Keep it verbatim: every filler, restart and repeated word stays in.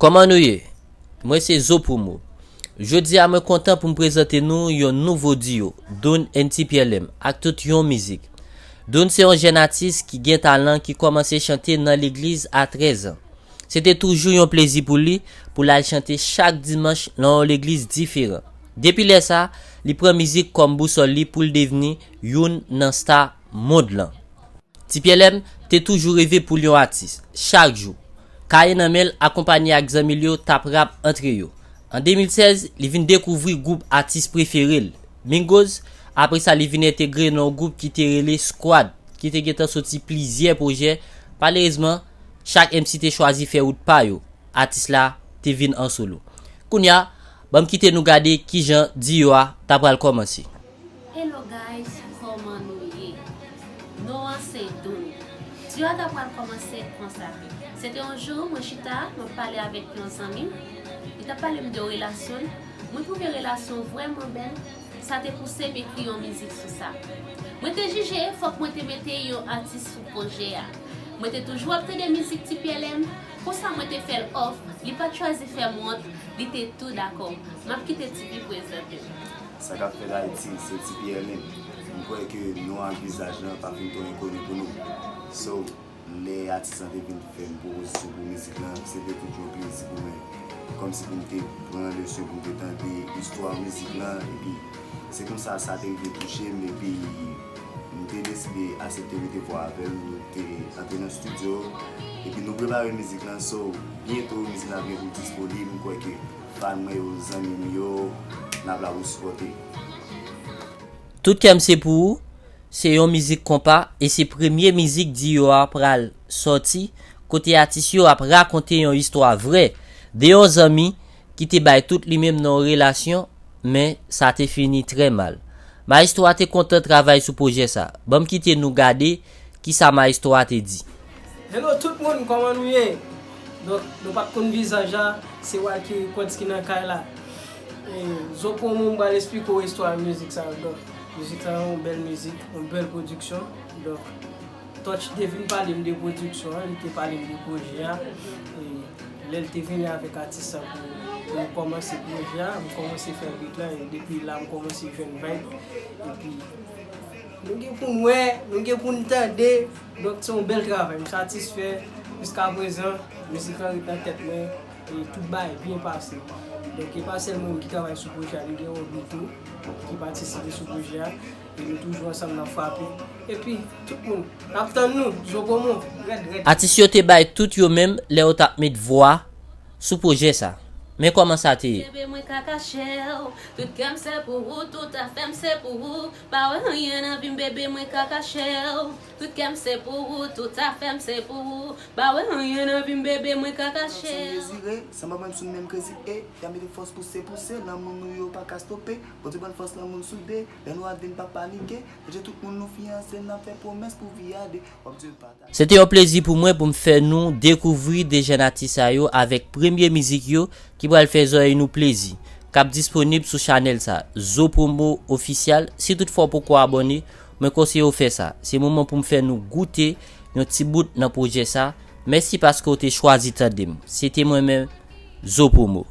Kòman nou ye? Mwen se Zo Promo. Jodi a mwen kontan pou m prezante nou yon nouvo diyo, Doun and T P L M, ak tout yon mizik. Doun se yon jèn atis ki gen talan ki kòmanse chante nan legliz a trèz an. Se te toujou yon plezi pou li pou l al chante chak dimanch nan yon legliz diferan. Depi lè sa, li pran mizik kòm bousòl li pou l devni youn nan sta mond lan. T P L M te toujou reve pou l yon atis, chak jou. Kaye nan men l, akonpaye ak zanmi l yo t ap rap antre yo. An de mil sèz, li vin dekouvri gwoup atis prefere l, Mingos. Apre sa, li vin entegre nan yon gwoup ki te rele Squad, ki te gentan soti plizyè pwojè. Malerezman, chak M C te chwazi fè wout pa yo. Atis la te vin an solo. Kounye a, ban m kite nou gade kijan diyo a ta pral kòmanse. Hello guys, kòman nou ye? Non an se Doun. Diyo a ta pral kòmanse konsa. Se te yon jou, mwen chita, mwen pale avèk yon zanmi m. Li t ap pale m de relasyon l. Mwen twouve relasyon vrèman bèl. Sa te pouse m ekri yon mizik sou sa. Mwen te jije fòk mwen te mete yon atis sou pwojè a. Mwen te toujou ap tande mizik T P L M, konsa mwen te fè l òf, li pa t chwazi fè m wont, li te tou dakò. M ap kite T P prezante l. Sa k ap fèt Ayiti, se T P L M. M kwè ke non ak vizaj lan pa fin twò enkoni pou nou. So, lè atis lan te vin fè m pwopozisyon pou mizik lan, se te toujou yon plezi pou mwen. Kòmsi pou m te pran leson, pou m te tande istwa mizik lan, epi se konsa sa te rive touche m, epi m te deside aksepte mete vwa avè l, nou te antre nan estidyo, epi nou prepare mizik lan, so, byento mizik lan ap gen pou l disponib, m kwè ke fan mwen yo, zanmi m yo, n ap la pou sipòte. Tout kè m se pou ou se yon mizik konpa e se premye mizik diyo a pral sòti kote atis yo ap rakonte yon istwa vrè de yon zanmi ki te bay tout li menm nan yon relasyon, men sa te fini trè mal. Maestro a te kontan travay sou pwojè sa. Ban m kite nou gade kisa maestro a te di. Hello tout moun, kòman nou ye? Donk, nou pa t konn vizaj la, se Walky Records ki nan kay la. E, Zo Promo, m pral esplike w istwa mizik sa. Donk, mizik sa yon bèl mizik, yon bèl pwodiksyon. Donk, Touch te vin pale m de pwodiksyon an, li te pale m de pwojè a. E, lè l te vini avèk atis sa pou, pou m kòmanse pwojè a, m kòmanse fè beat la, e depi la m kòmanse jwenn vibe. Epi, nou gen pou n wè, nou gen pou n tande. Donk, se yon bèl travay. M satisfè. Jiskaprezan, mizik lan ret nan tèt mwen. E tout bagay byen pase. Donk, e pa sèl mwen ki travay sou pwojè a, nou gen Roby tou, ki patisipe sou pwojè a. E nou toujou ansanm n ap frape. Epi, tout moun, n ap tann nou, Zo Promo, rèd, rèd. Atis yo te bay tout yo menm lè yo t ap met vwa sou pwojè sa. Men kòman sa te ye. Bebe mwen ka kache w, tout kè m se pou ou, tout afè m se pou ou. Pa wè anyen nan vi m, bebe mwen ka kache w. Tout kè m se pou ou, tout afè m se pou ou. Pa wè anyen nan vi m, bebe mwen ka kache w. Dezire, sanba mwen m sou menm krezi e y ap mete fòs pouse pouse, lanmou nou yo pa ka stope. Bondye ban n fòs lanmou n soude, lè nou ap vin pa panike. Bondye tout moun nou fiyanse, n ap fè pwomès pou vi a de. W ap di l pataje. Se te yon plezi pou mwen pou m fè nou dekouvri de jèn atis sa yo avèk premye mizik yo ki pral fè zòrèy nou plezi, k ap disponib sou chanèl sa, Zo Promo Official. Si toutfwa w poko abòne, mwen konseye w fè sa. Se moman pou m fè nou goute yon ti bout nan pwojè sa. Mèsi paske w te chwazi tande m. Se te mwen menm, Zo Promo.